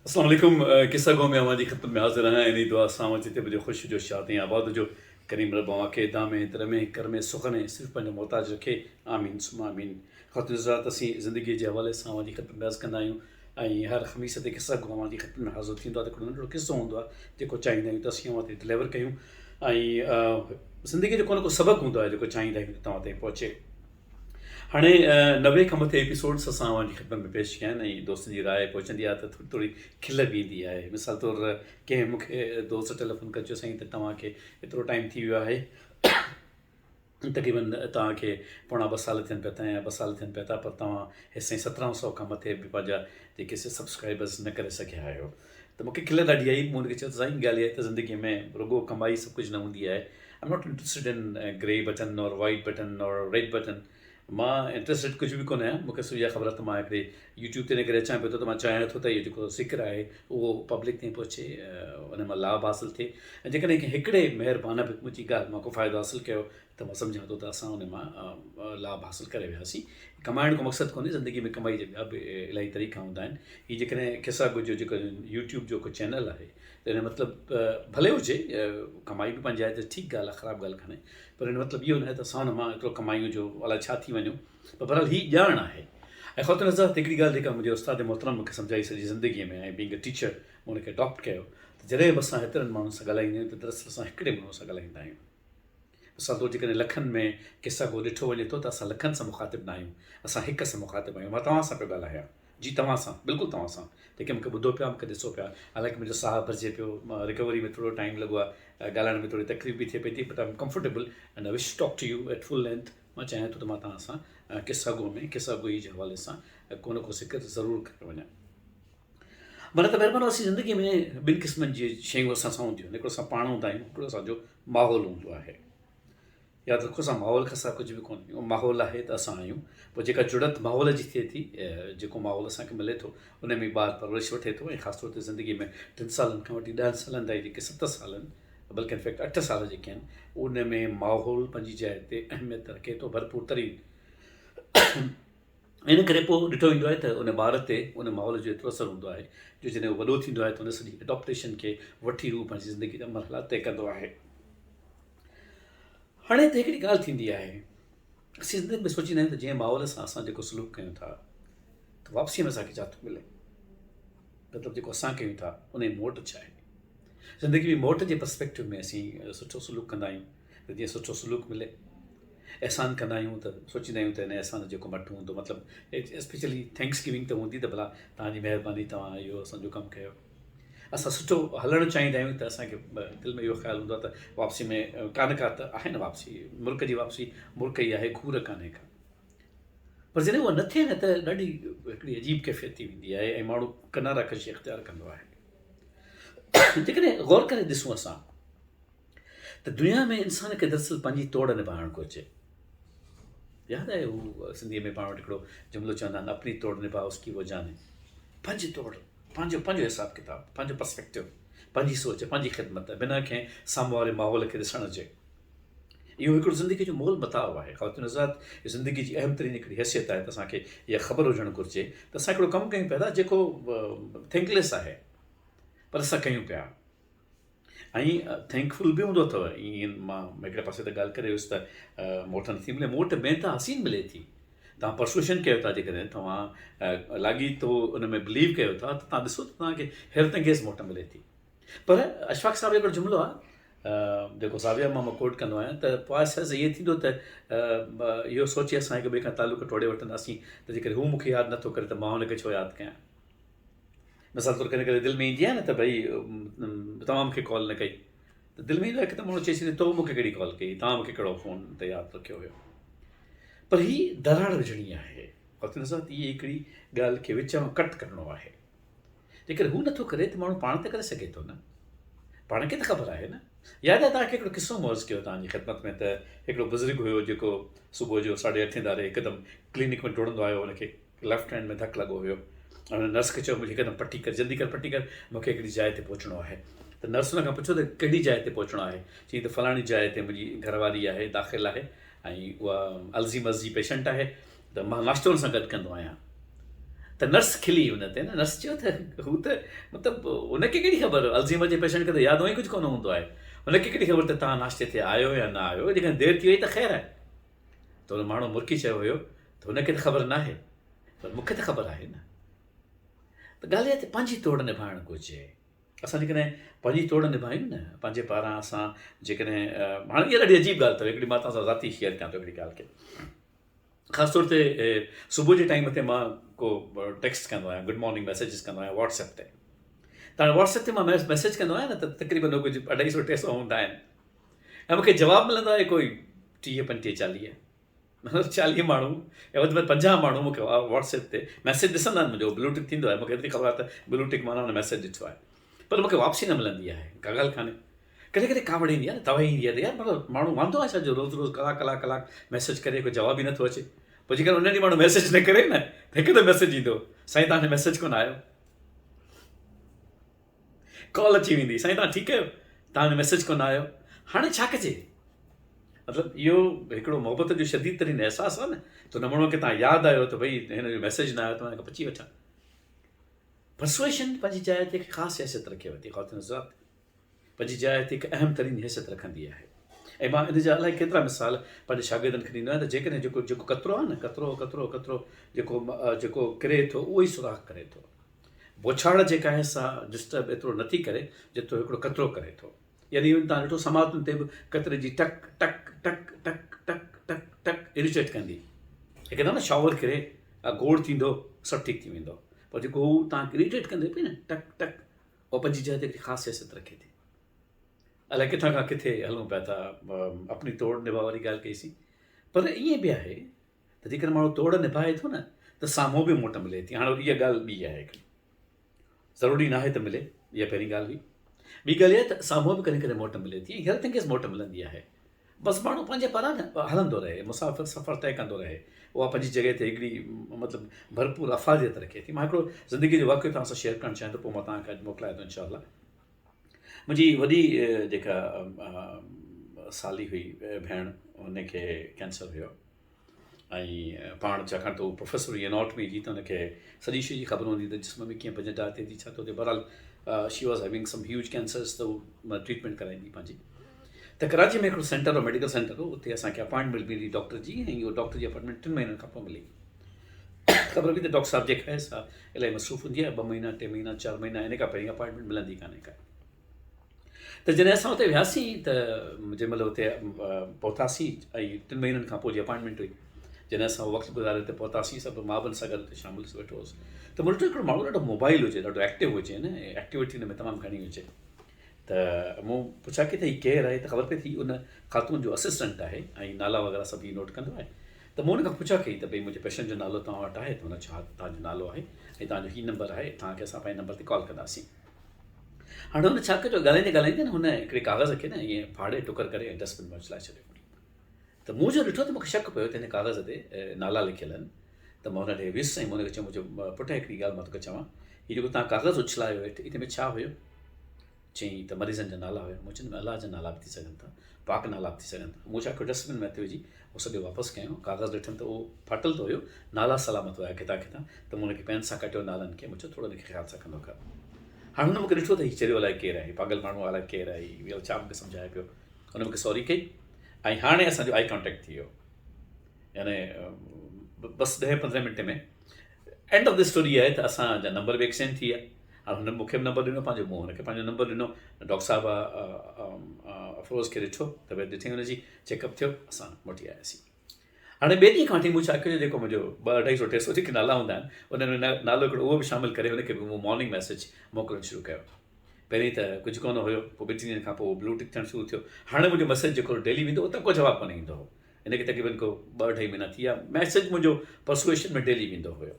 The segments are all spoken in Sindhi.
اسلام عليڪم قصه گو ۾ اوهان جي خدمت ۾ حاضر آهيان انهي دعا سان اوهان جتي به هجو خوش هجو شاد ۽ آباد هجو ڪريم رب اوهان کي دامي درمي ڪرمي سخني صرف پنهنجو محتاج رکي آمين ثم آمين خواتين حضرات اسين زندگي جي حوالي سان اوهان جي خدمت ۾ عرض ڪندا آهيون ۽ هر خميس تي قصه گو اوهان جي خدمت ۾ حاضر ٿيندو آهي ته هڪڙو ننڍڙو قصو هوندو آهي جيڪو چاهيندا آهيون ته اسين اوهان تائين ڊليور ڪيون ۽ زندگي جو ڪو نه ڪو سبق هوندو آهي جيڪو چاهيندا آهيون ته توهان تائين پهچي هاڻي 90 کان مٿي ايپيسوڊس اسان اوهان جي خدمت ۾ پيش ڪيا آهن ۽ دوستن جي راء پهچندي آهي ته ٿوري ٿوري کل به ايندي آهي. مثال طور ڪنهن مون کي دوست ٽيليفون ڪري چيو سائين ته توهان کي ايترو ٽائيم ٿي ويو آهي تقريبن توهان کي پوڻا ٻه سال ٿين پيا ٿا يا ٻه سال ٿين پيا ٿا پر توهان هيستائين 17 سو کان مٿي به پنهنجا جيڪي سي سبسڪرائبرز نه ڪري سگهيا آهيو ته مون کي کل ڏاڍي آئي مون ان کي چيو ته سائين ڳالهه اها آهي ته زندگي ۾ رڳو ڪمائي سڀ ڪجهه نه هوندي آهي I'm not interested in grey button or white button or red button مان انٽريسٽيڊ ڪجهه به ڪونه آهيان مون کي صرف اها خبر آهي ته مان هڪڙي يوٽيوب تي ان ڪري اچان پيو ٿو ته مان چاهيان ٿو ته اهو جيڪو ذڪر آهي اهو پبلڪ تائين پهچي ان مان لاڀ حاصل ٿئي ۽ جيڪڏهن ڪنهن هڪڙي مهربان به منهنجي ڳالهه مان ڪو فائدو حاصل ڪيو ته مان سمجهان ٿو ته اسان ان مان لاڀ حاصل ڪري وياسين ڪمائڻ ڪو مقصد ڪونهي زندگي ۾ ڪمائي جا ٻيا به الاهي طريقا هوندا آهن هي جيڪڏهن قصا گو جو جيڪو يوٽيوب جو ڪو چينل آهي ته ان جو مطلب ڀلي هجي ڪمائي به پنهنجي آهي ته ٺيڪ ڳالهه آهي خراب ڳالهه ڪانهي پر ان جو مطلب اهو ناهي ته اسان ان مان ايترو ڪمايون جو الائي ڇا ٿي وڃون پر بهرحال هي ڄاڻ آهي ۽ خواتين حضرات هڪڙي ڳالهه جيڪا منهنجي استاد محترم مون کي سمجهائي سڄي زندگي ۾ ۽ بينگ اي ٽيچر مون ان کي اڊاپٽ ڪيو ته جڏهن به اسان هيترن ماڻهن سان ڳالهائيندا آهيون ته دراصل اسان هڪڙي ماڻهو سان ڳالهائيندا آهيون مثال طور جيڪڏهن لکن ۾ قصا گو ڏٺو وڃي ٿو ته اسان لکن سان مخاطب نه آهيون، اسان هڪ سان مخاطب آهيون. مان توهان سان پيو ڳالهايان. جي توهان سان، بلڪل توهان سان. جيڪي مون کي ٻڌو پيا، مون کي ڏسو پيا. حالانڪه منهنجو ساهه ڀرجي پيو، رڪوري ۾ ٿورو ٽائيم لڳو آهي، ڳالهائڻ ۾ ٿوري تڪليف به ٿئي پئي ٿي but I am comfortable and I wish to talk to you at full length. مان چاهيان ٿو ته مان توهان سان قصا گو ۾ قصا گوئي جي حوالي سان ڪو نه ڪو ذڪر ضرور ڪري وڃان. معنيٰ ته مهربان اسين زندگيء ۾ ٻن قسمن جي شيون اسان سان هونديون آهن هڪڙو اسان پاڻ هوندا آهيون هڪڙو اسان جو ماحول هوندو آهي ياد رکو اسان ماحول کان سواء ڪجهه به ڪونه آهيون ماحول آهي ته اسان آهيون پوء جيڪا جڙت ماحول جي ٿئي ٿي جيڪو ماحول اسان کي ملي ٿو ان ۾ ٻار پرورش وٺي ٿو ۽ خاص طور تي زندگي ۾ ٽن سالن کان وٺي ڏهن سالن تائين جيڪي ست سال آهن بلڪه انفيڪٽ اٺ سال جيڪي آهن ان ۾ ماحول پنهنجي جاء تي اهميت رکي ٿو ڀرپور ترين ان ڪري پوء ڏٺو ويندو آهي ته ان ٻار تي ان ماحول جو ايترو اثر هوندو آهي جو جڏهن هو وڏو ٿيندو آهي ته ان سڄي اڊاپٽيشن کي وٺي هو پنهنجي زندگي جا مرحلا طئي ڪندو آهي. هاڻي هتي هڪڙي ڳالهه ٿيندي آهي اسين زندگي ۾ سوچيندا آهيون ته جنهن ماحول سان اسان جيڪو سلوڪ ڪيون ٿا ته واپسي ۾ اسان کي ڇا ٿو ملي مطلب جيڪو اسان ڪيون ٿا ان جي موٽ ڇا آهي زندگي ۾ موٽ جي پرسپيڪٽو ۾ اسين سٺو سلوڪ ڪندا آهيون ته جيئن سٺو سلوڪ ملي احسان ڪندا آهيون ته سوچيندا آهيون ته هن احسان جو جيڪو مٽ هوندو مطلب اسپيشلي thanks giving ته هوندي ته ڀلا توهان جي مهرباني توهان اهو اسان جو ڪم ڪيو اسان سٺو هلڻ چاهيندا آهيون ته اسان کي دل ۾ اهو خيال هوندو آهي ته واپسي ۾ ڪا نه ڪا ته آهي نه واپسي مرڪ جي واپسي مرڪ ئي آهي گهور ڪانهي ڪا پر جڏهن اها نه ٿئي نه ته ڏاڍي هڪڙي عجيب ڪيفيت ٿي ويندي آهي ۽ ماڻهو ڪنارا ڪشي اختيار ڪندو آهي جيڪڏهن غور ڪري ڏسون اسان ته دنيا ۾ انسان کي دراصل پنهنجي توڙ نڀائڻ گهرجي. ياد آهي هو سنڌيء ۾ پاڻ وٽ هڪڙو جملو چوندا آهن اپني توڙ نڀاء اس ڪي وو جاني. پنهنجي توڙ، پنهنجو پنهنجو حساب ڪتاب، پنهنجو پرسپيڪٽو، پنهنجي سوچ، پنهنجي خدمت بنا ڪنهن سامهون واري ماحول کي ڏسڻ جي. اهو هڪڙو زندگيء جو مول متاع آهي. خواتين حضرات زندگيء جي اهم ترين هڪڙي حيثيت آهي ته اسان کي اها خبر هجڻ گهرجي ته اسان هڪڙو ڪم ڪيون پيا ٿا جيڪو ٿينڪليس آهي پر اسان ڪيون پيا. ۽ ٿينڪ فل به هوندو اٿو ائين مان هڪڙي پاسي ته ڳالهه ڪري ويس ته موٽ نٿي ملي موٽ ۾ ته حسين ملي ٿي توهان پرسوشن ڪيو ٿا جيڪڏهن توهان لاڳيتو ان ۾ بليو ڪيو ٿا ته توهان ڏسو ته توهان کي حيرت انگيز موٽ ملي ٿي پر اشفاق صاحب جو هڪڙو جملو آهي جيڪو زاويه مان مان ڪوٽ ڪندو آهيان ته پوء سز ائين ٿيندو ته اهو سوچي اسان هڪ ٻئي کان تعلق ٽوڙي وٺنداسين ته جيڪڏهن هو مون کي ياد نٿو ڪري ته مان هن کي ڇو ياد ڪيان مثال طور ڪڏهن ڪڏهن دل ۾ ايندي آهي نه ته ڀئي توهان مون کي ڪال نه ڪئي ته دل ۾ ايندو آهي هڪدم ماڻهو چئي ڇڏي تو مون کي ڪهڙي ڪال ڪئي توهان مون کي ڪهڙو فون تي ياد رکيو هيو پر هي دراڙ وجهڻي آهي خواتين حضرات هي هڪڙي ڳالهه کي وچ مان ڪٽ ڪرڻو آهي جيڪڏهن هو نٿو ڪري ته ماڻهو پاڻ ته ڪري سگهي ٿو نه پاڻ کي ته خبر آهي نه ياد آهي توهان کي هڪڙو قصو مون عرض ڪيو توهان جي خدمت ۾ ته هڪڙو بزرگ هيو جيڪو صبح جو ساڍي اٺين ڌاري هڪدم ڪلينڪ ۾ ڊوڙندو آيو هن کي ليفٽ هينڊ ۾ ڌڪ لڳو هيو ۽ هن نرس کي چيو منهنجي هڪدم پٽي ڪر جلدي ڪر پٽي ڪر مون کي هڪڙي جاء تي پهچڻو آهي ته نرس هن کان پڇيو ته ڪهڙي جاء تي پهچڻو آهي چيائين ته فلاڻي جاء تي منهنجي گهر واري آهي داخل آهي ۽ اها الزيمرز جي پيشنٽ آهي ته مان ناشتو هن سان گڏ ڪندو آهيان ته نرس کلي ان تي نه نرس چيو ته هو ته مطلب هن کي ڪهڙي خبر الزيمر جي پيشنٽ کي ته ياد هونئن ئي ڪجهه ڪونه هوندو آهي هن کي ڪهڙي خبر ته توهان ناشتي تي آيو يا نه آيو جيڪڏهن دير ٿي وئي ته خير آهي ته ان ماڻهو مرڪي چيو هيو ته هن کي ته خبر ناهي پر مون کي ته خبر آهي نه ته ڳالهه اها ته پنهنجي توڙ نڀائڻ گهرجي اسان جيڪڏهن پنهنجي توڙ نڀايون نه پنهنجي پاران اسان جيڪڏهن هاڻي اها ڏاڍي عجيب ڳالهه اٿو هڪڙي مان توهان سان ذاتي شيئر ڪيان ٿو هڪڙي ڳالهه کي خاص طور تي صبح جي ٽائيم تي مان ڪو ٽيڪسٽ ڪندو آهيان گڊ مارننگ ميسيجز ڪندو آهيان واٽس ايپ تي ته هاڻي واٽس ايپ تي مان ميسيج ڪندو آهيان نه ته تقريبن ڪجهه اڍائي سو ٽي سو هوندا آهن ۽ مونکي جواب ملندو آهي ڪوئي 30 35 40 مطلب 40 ماڻهو يا وڌ ۾ وڌ 50 ماڻهو مونکي واٽس ايپ تي ميسيج ڏسندا آهن منهنجو بلو ٽڪ ٿيندو آهي مونکي ايتري خبر آهي ته بلو ٽڪ معنيٰ هن ميسيج ڏٺو آهي پر مونکي واپسي نه ملندي آهي ڪا ڳالهه ڪانهي ڪڏهن ڪڏهن ڪاوڙ ايندي آهي نه توهين ايندي آهي ته يار مطلب ماڻهو واندو آهي ڇا جو روز روز ڪلاڪ ڪلاڪ ڪلاڪ ميسيج ڪري ڪو جواب ئي نٿو اچي پوء جيڪڏهن ان ڏينهن ماڻهو ميسيج نه ڪري نه ته هڪدم ميسيج ايندو سائين توهان جو ميسيج ڪونه آيو ڪال اچي ويندي سائين توهان ٺيڪ آهيو توهان جو ميسيج ڪونه آيو هاڻي ڇا ڪجي مطلب اهو هڪڙو محبت جو شديد ترين احساس آهي نه ته ان ماڻهو کي توهان ياد آيو ته ڀئي هن جو ميسيج نه آيو ته مان پڇي وٺان پرسويشن پنهنجي جاء تي هڪ خاص حيثيت رکي وتي خواتين حضرات پنهنجي جاء تي هڪ اهم ترين حيثيت رکندي آهي ۽ مان ان جا الائي ڪيترا مثال پنهنجي شاگردن کي ڏيندو آهيان ته جيڪڏهن جيڪو جيڪو قطرو آهي نه قطرو قطرو قطرو جيڪو جيڪو ڪري ٿو اهو ئي سوراخ ڪري ٿو بوڇاڙ جيڪا آهي سا ڊسٽرب ايترو نٿي ڪري جيترو هڪڙو قطرو ڪري ٿو يعني تان ڏٺو سماعتن تي به قطري جي ٽڪ ٽڪ ٽڪ ٽڪ ٽڪ ٽڪ ٽڪ اريٽيٽ ڪندي هڪدم نه شاور ڪري گوڙ ٿيندو سڀ ٺيڪ ٿي ويندو پر جيڪو هو تان اريٽيٽ ڪندي پئي نه ٽڪ ٽڪ اها پنهنجي جاء تي هڪڙي خاص حيثيت رکي ٿي. الائي ڪٿان کان ڪٿي هلون پيا ٿا. اپني توڙ نڀاء واري ڳالهه ڪئي سين. پر ائين به آهي ته جيڪڏهن ماڻهو توڙ نڀائي ٿو نه ته سامهون به موٽ ملي ٿي. هاڻي اها ڳالهه ٻي آهي هڪڙي. ضروري ناهي ته ملي. اها پهرين ڳالهه هئي. ٻي ڳالهه اها ته سامهون به ڪڏهن ڪڏهن موٽ ملي ٿي ۽ حيرت انگيز موٽ ملندي آهي. بس ماڻهو پنهنجي پاران هلندو رهي، مسافر سفر طئي ڪندو رهي، اها پنهنجي جڳهه تي هڪڙي مطلب ڀرپور افاديت رکي ٿي. مان هڪڙو زندگيء جو واقعو توهان سان شيئر ڪرڻ چاهيان ٿو پوء مان توهان کي اڄ موڪلايان ٿو انشاء الله. منهنجي وڏي جيڪا سالي هئي ڀيڻ ان کي ڪينسر هيو. ۽ پاڻ ڇاڪاڻ ته هو پروفيسر هئي اناٽمي جي ته هن کي سڄي شيء جي خبر هوندي ته جسم ۾ ڪيئن ڀڃ ڊاهه ٿئي ٿي ڇا ٿو ٿئي بهرحال she was having some huge cancers ته هو ٽريٽمينٽ ڪرائيندي پنهنجي ته ڪراچي ۾ هڪڙو سينٽر هو ميڊيڪل سينٽر هو اتي اسان کي اپائنٽمينٽ ملي ڊاڪٽر جي ۽ اهو ڊاڪٽر جي اپائنٽمينٽ 3 مهينن کان پوء ملي خبر هئي ته ڊاڪٽر صاحب جيڪا آهي سا الاهي مصروف هوندي آهي 2 مهينا 3 مهينا 4 مهينا ان کان پهرين اپائنٽمينٽ ملندي ڪانهي ڪا ته جڏهن اسان اتي وياسين ته جنهن مهل اتي پهتاسين ۽ 3 مهينن کان پوء جي اپائنٽمينٽ هئي جڏهن اسان وقت گذاري اتي پهتاسين سڀ مان به ان سان گڏ اتي شامل ٿي ويٺو هوس ته مون ڏٺو هڪڙو ماڻهو ڏاڍو موبائل هجي ڏاڍو ايڪٽو هجي نه ايڪٽيوٽي هن ۾ تمام گهڻي هجي ته مون پڇا ڪئي ته هي ڪير آهي ته خبر پئي ته هي ان خاتون جو اسسٽنٽ آهي ۽ نالا وغيره سڀ هي نوٽ ڪندو آهي ته مون هن کان پڇا ڪئي ته ڀئي منهنجي پيشنٽ جو نالو توهان وٽ آهي ته هن چيو ها توهان جو نالو آهي ۽ توهان جو هي نمبر آهي توهان کي اسان پنهنجي نمبر تي ڪال ڪنداسين هاڻي هن ڇا ڪيو ڳالهائيندي ڳالهائيندي نه هن هڪڙي ڪاغذ کي نه ائين ڦاڙي ٽڪر ڪري ۽ ڊسٽ بن ۾ اڇلائي ڇڏيو ته مون جو ڏٺو ته مونکي شڪ پيو ته هن ڪاغذ تي نالا لکيل آهن ته مان هن ڏي ويس ۽ مون هن کي چيو منهنجو پٽ هڪڙي ڳالهه مان توکي چوان هي جيڪو توهان ڪاغذ اڇلايو هيٺ ان ۾ ڇا هيو چيائين ته مريضن جا نالا هيا مون چيو الله جا نالا به ٿي سگهن ٿا پاڪ نالا به ٿي سگهن ٿا مون ڇا ڪيو ڊسٽ بن ۾ هٿ وجهي اهو سڄو واپس ڪيو ڪاغذ ڏٺم ته اهو ڦاٽل ته هيو نالا سلامت هيا ڪٿان ڪٿان ته مون هن کي پين سان ڪٽيو نالن کي مون چيو ٿورو هن کي خيال سان ڪندو ڪر هاڻي هن مون کي ڏٺو ته هي چريو الائي ڪير آهي پاڳل ماڻهو الائي ڪير آهي هي ڇا مون کي سمجهائي پيو هن مون کي سوري ڪئي ۽ هاڻي اسان جو آئي ڪانٽيڪٽ ٿي ويو يعني بس 10 15 minute ۾ end of the story آهي ته اسان جا نمبر به ايڪسچينج ٿي ويا هاڻي هن مون کي به نمبر ڏنو پنهنجو مون هن کي پنهنجو نمبر ڏنو ڊاڪٽر صاحب افروز کي ڏٺو طبيعت ڏٺي هن جي چيڪ اپ ٿيو اسان موٽي آياسين هاڻي ٻئي ڏينهن کان وٺي مون ڇا ڪيو جيڪو منهنجو ٻه اڍائي سو ٽي سو جيڪي نالا هوندا آهن انهن ۾ نالو هڪڙو اهو به شامل ڪري هن کي به مون مارننگ ميسيج موڪلڻ شروع ڪيو پهرين ته ڪجهه ڪونه هيو پوء ٻن ٽن ڏينهن کان پوء بلو ٽڪ ٿيڻ شروع ٿيو هاڻي منهنجو ميسيج جيڪو ڊيلي ويندو اتان ڪو جواب ڪونه ايندو هو ان کي تقريبن ڪو ٻه اڍائي مهينا ٿي ويا ميسيج منهنجو پرسويشن ۾ ڊيلي ويندو هيو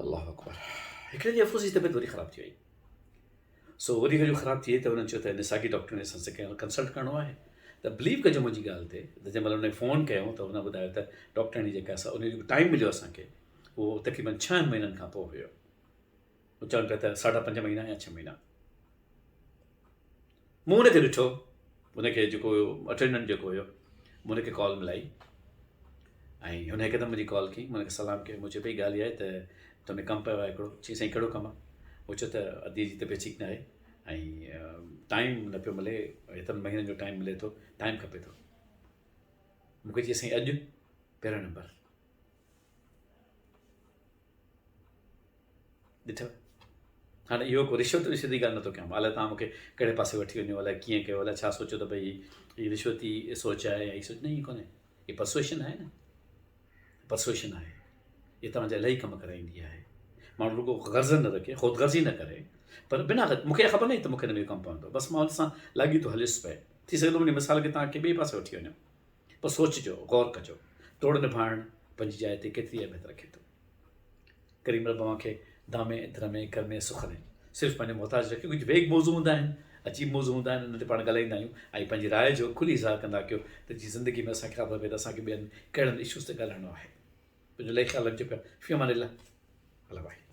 الله اڪبر هڪڙي ڏينهن افروز جي طبيعت وري خراب ٿي وئي سو وري جو خراب ٿي وئي ته هنن چيو ته نساڪي ڊاڪٽر سان ڪنسلٽ ڪرڻو آهي ته بليو ڪجو منهنجي ڳالهه تي ته جنهن مهل هن فون ڪيو ته هن ٻڌايو ته ڊاڪٽرڻي جيڪا سا ان جو ٽائيم مليو اسان کي اهو تقريبن 6 مهينن کان پوء هيو چون پيا ته ساڍا پنج مهينا يا 6 مهينا مون هن کي ڏٺو ان کي جيڪو هيو اٽينڊنٽ جيڪو هيو مون هن کي ڪال ملائي ۽ هن هڪدم منهنجي ڪال ڪئي، مون هن کي سلام ڪيو، مون چيو ڀئي ڳالهه اها آهي ته تو ۾ ڪم پيو آهي هڪڙو، چيائين سائين ڪهڙو ڪم آهي؟ مون چيو ته اديء جي طبيعت ٺيڪ ناهي ۽ ٽائيم نه پيو ملي، هيترن مهينن جو ٽائيم ملي ٿو، ٽائيم کپي ٿو. مون کي چيائين سائين اڄ پهريون نمبر. ڏٺو هاڻي اهو ڪو رشوت وشوت جي ڳالهه نٿو ڪيان الائي توهان مونکي ڪهڙي پاسي وٺي وڃو الائي ڪيئن ڪيو الائي ڇا سوچيو ته ڀئي هي رشوتي سوچ آهي يا هي سوچ نه ائين ڪونهي هي پرسويشن آهي نه پرسويشن آهي هي توهان جا الاهي ڪم ڪرائيندي آهي ماڻهو رڳو غرض نه رکي خود غرضي نه ڪري پر بنا غرض مونکي خبر نه ته مونکي هن ۾ ڪم پوندو بس مان هن سان لاڳيتو هليس پئي ٿي سگهي ٿو منهنجي مثال کي توهان کي ٻئي پاسي وٺي وڃو پر سوچجو غور ڪجو توڙ نڀائڻ پنهنجي جاء تي ڪيتري اهميت رکي ٿو ڪريم رب اوهان کي دامي درمي ڪرمي سک ڏي. صرف پنهنجو محتاج رکيو. ڪجهه ويگ موضوع هوندا آهن، عجيب موضوع هوندا آهن، انهن تي پاڻ ڳالهائيندا آهيون ۽ پنهنجي راء جو کلي اظهار ڪندا ڪيو ته جيئن زندگي ۾ اسان کي خبر پئي ته اسان کي ٻين ڪهڙن اشوز تي ڳالهائڻو آهي. پنهنجو لئي خيال رکجو پيا. في امان الله. الله واهي.